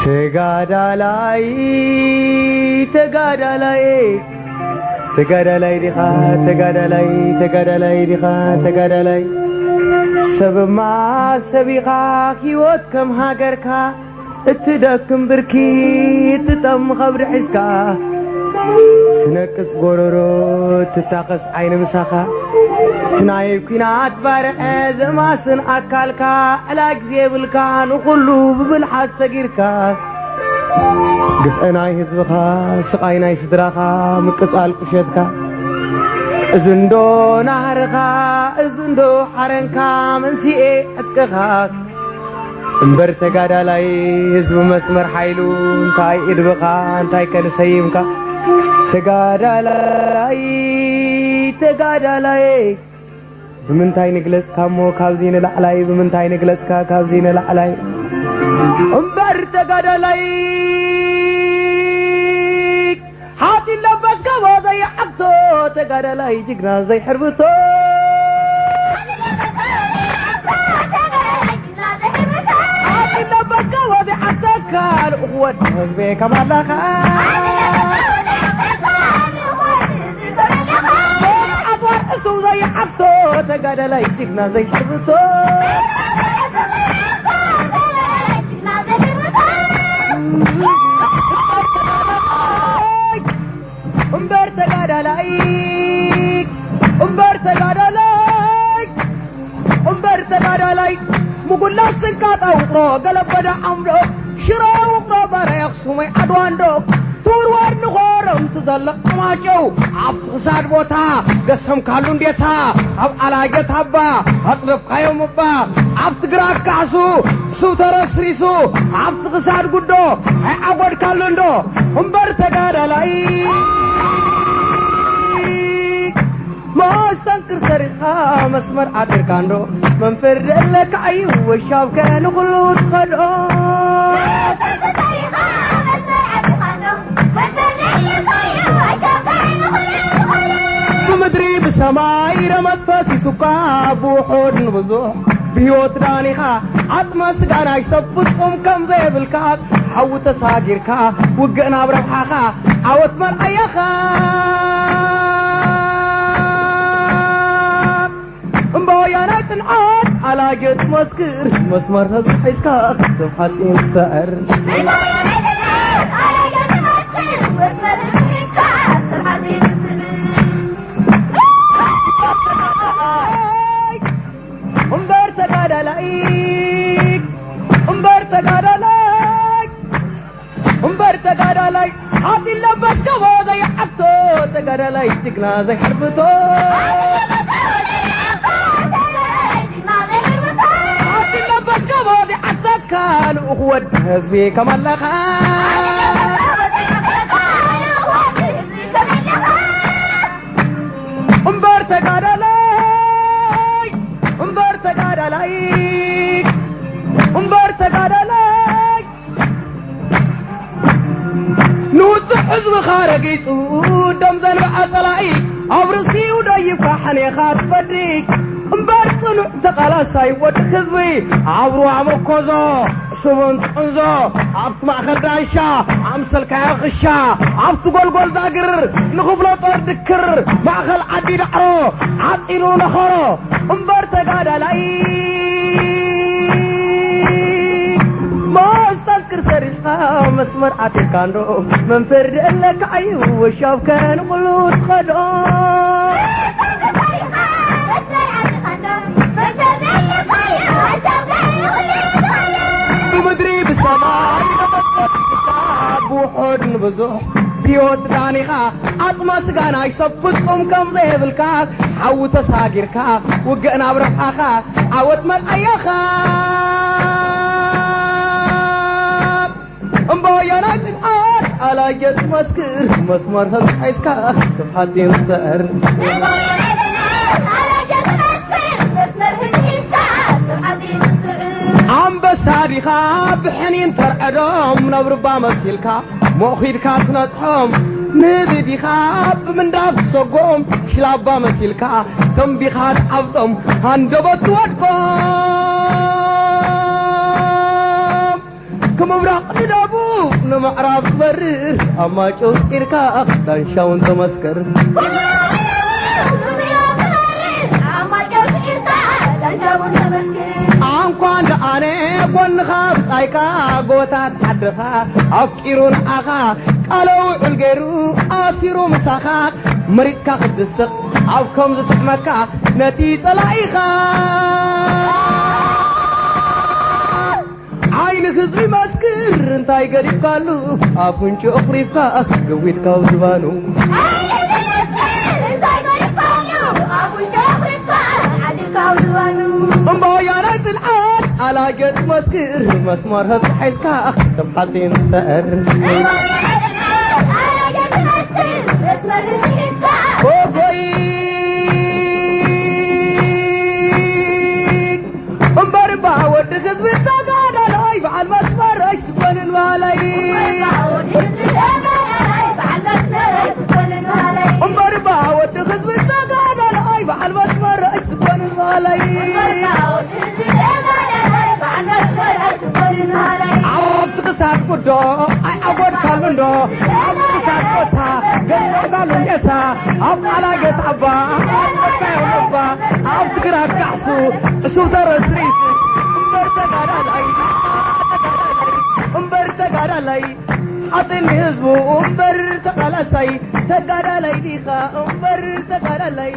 ተጋዳላይ፣ ተጋዳላይ፣ ተጋዳላይ ዲኻ? ተጋዳላይ፣ ተጋዳላይ ዲኻ? ተጋዳላይ፣ ሰብማ ሰብ ኢኻ፣ ህይወት ከም ሃገርካ፣ እትደክም ብርኪ፣ እትጠም ኸብዲ ሒዝካ፣ ትነቅጽ ጎረሮ፣ ትታኸስ ዓይኒ ምሳኻ፣ እቲ ናይ ኲናት ባርዐ ዘማስን ኣካልካ፣ ዕላጅ ዘይብልካ፣ ንኹሉ ብብልሓት ሰጊርካ፣ ግፍዒ ናይ ህዝብኻ፣ ስቓይ ናይ ስድራኻ፣ ምቅጻል ቁሸትካ፣ እዚ እንዶ ናህርኻ፣ እዚ እንዶ ሓረንካ፣ መንስኤ ዕጥቅኻ፣ እምበር ተጋዳላይ ህዝቢ መስመር ሓይሉ እንታይ እድብኻ እንታይ ከ ንሰይምካ? ተጋዳላይ፣ ተጋዳላይ፣ ብምንታይ ንግለጽካ እሞ ካብዚ ንላዕላይ? ብምንታይ ንግለጽካ ካብዚ ንላዕላይ? እምበር ተጋዳላይ፣ ሓፂን ለበስ ገቦ ዘይዓግቶ፣ ተጋዳላይ ጅግና ዘይሕርብቶ። ሓፂን ለበስ ገቦ ዘይዓግተካ፣ ልኡኽ ወዲ ህዝቢ ከማላኻ። ኣጽዋር እሱ ዘይዓግቶ፣ ተጋዳላይ ጅግና ዘይሕርብቶ። እምበር ተጋዳላይ፣ እምበር ተጋዳላይ፣ እምበር ተጋዳላይ፣ ምጉላስ ስንቃጣ ውቕሮ፣ ገለበደ ዓምዶ፣ ሽረ ውቕሮ፣ ባርያ ኣኽሱም ወይ ዓድዋ እንዶ፣ ትውርወር ንኾረም ትዘልቕ ማጨው፣ ኣብቲ ክሳድ ቦታ ገሰምካሉ እንዴታ፣ ኣብ ኣላጀት ኣባ ኣጽደፍካዮም እባ፣ ኣብቲ ግራ ካሕሱ፣ ሕሱብ ተረስሪሱ፣ ኣብቲ ክሳድ ጉዶ፣ ኣይዓጎድካሉ እንዶ፣ እምበር ተጋዳላይ። መስተንክር ሰሪኻ መስመር ዓጢርካ እንዶ፣ መንፈር ደለካ እዩ ወሻብከ ንኹሉ ትኸዶ። ብምድሪ ብሰማይ ረመጽ ፈሲሱካ፣ ብውሑድ ንብዙሕ ብህይወት ዳኒኻ፣ ዓጽመ ስጋ ናይ ሰብ ፍጹም ከም ዘይብልካ፣ ሓዊ ተሳጊርካ፣ ውግእ ናብ ረብሓኻ፣ ዓወት መርኣያኻ። እምበወያናይ ጽንዓት ኣላጌ ትመስክር፣ መስመር ህዝቢ ሒዝካ ሰብ ሓጺን ትስዕር። እምበር ተጋዳላይ፣ እምበር ተጋዳላይ፣ እምበር ተጋዳላይ፣ ሓፂን ለበስ ገቦ ዘይዓግቶ፣ ተጋዳላይ ጅግና ዘይሕርብቶ። ሓፂን ለበስ ገቦ ዘይዓግተካ፣ ልኡኽ ወዲ ህዝቢ ከማላኻ። እምበር ተጋዳላይ፣ እምበር ተጋዳላይ፣ እምበር ተጋዳላይ፣ ንውጹዕ ህዝብኻ ረጊጹ ደም ዘንብዐ ጸላኢ ኣብ ርእሲኡ ደይብካ ሕኔኻ ትፈዲ። እምበር ጽኑዕ ተቓላሳይ ወዲ ህዝቢ ኣብ ሩባ መኮዞ ስቡን ጥንዞ ኣብቲ ማእኸል ዳንሻ ኣምሰልካዮ ክሻ ኣብቲ ጎልጎል ዛግር ንኽፍሎ ጦር ድክር ማእኸል ዓዲ ዳዕሮ ዓፂዱ ነኸሮ እምበር ተጋዳላይ መስተንክር ሰሪርካ መስመር ዓጢርካ እንዶ መንፈር ደለካ እዩ ወሻብከ ንኹሉ ትኸዶ ብምድሪ ብሰማይ ብውሑድ ንብዙሕ ብዮት ዳኒኻ ዓጽመ ስጋ ናይ ሰብ ፍጹም ከም ዘይብልካ ሓዊ ተሳጊርካ ውግእ ናብ ረብሓኻ ዓወት መርኣያኻ እምበወያናይ ጽንዓት ኣላየ ትመስክር መስመር ህዝብ ሒዝካ ሰብ ሓጺን ዝስዕር ኣንበሳ ዲኻ ብሕኒን ተርዐዶም ነብርባ መሲልካ ሞኺድካ ትነጽሖም ንህቢ ዲኻ ብምንዳፍ ትሰጎም ሽላባ መሲልካ ሰንቢኻ ትዓብጦም ሃንደበት ትወድቆም ክምብራቕ ንደቡ ንምዕራብ ትበርር ኣብ ማይጨው ስዒርካ ዳንሻውን ተመስክር። ኣንኳን ደኣነ ጎንኻ ብጻይካ ጎታት ዓድኻ ኣፍቂሩ ንዓኻ ቃለ ውዕል ገይሩ ኣሲሩ ምሳኻ መሪጽካ ክትስቕ ኣብ ከም ዝጥዕመካ ነቲ ጸላኢኻ ዓይኒ ህዝቢ መስክር እንታይ ገዲፍካሉ ኣፍንጭ ኣኹሪፍካ ገዊድካ ኣብ ዝባኑ እምባያናይ ጽልዓት ኣላገጽ መስክር መስመር ህዝቢ ሒዝካ ከም ሓጺን ሰር ኦጎይ እምበር እባ ወዲ ህዝቢ ተጋዳላይ በዓል መስመር ኣይስኮንን በሃላይ እምበር እባ ወዲ ህዝቢ ተጋዳላይ በዓል መስመር ኣይስኮንን በሃላይ ኣብቲ ክሳድ ቁዶ ኣይዓጎድካሉ እንዶ ኣብቲ ክሳድ ቦታ ገዛእካሉ ኔታ ኣብ ኣላገት ኣባ ኣብ ኣባይ ኣባ ኣብ ትግራት ካሕሱ ዕሱብ ተረስሪሱ እምበር ተጋዳላይ እምበር ተጋዳላይ ሓጥን ህዝቡ እምበር ተቓላሳይ ተጋዳላይ ዲኻ እምበር ተጋዳላይ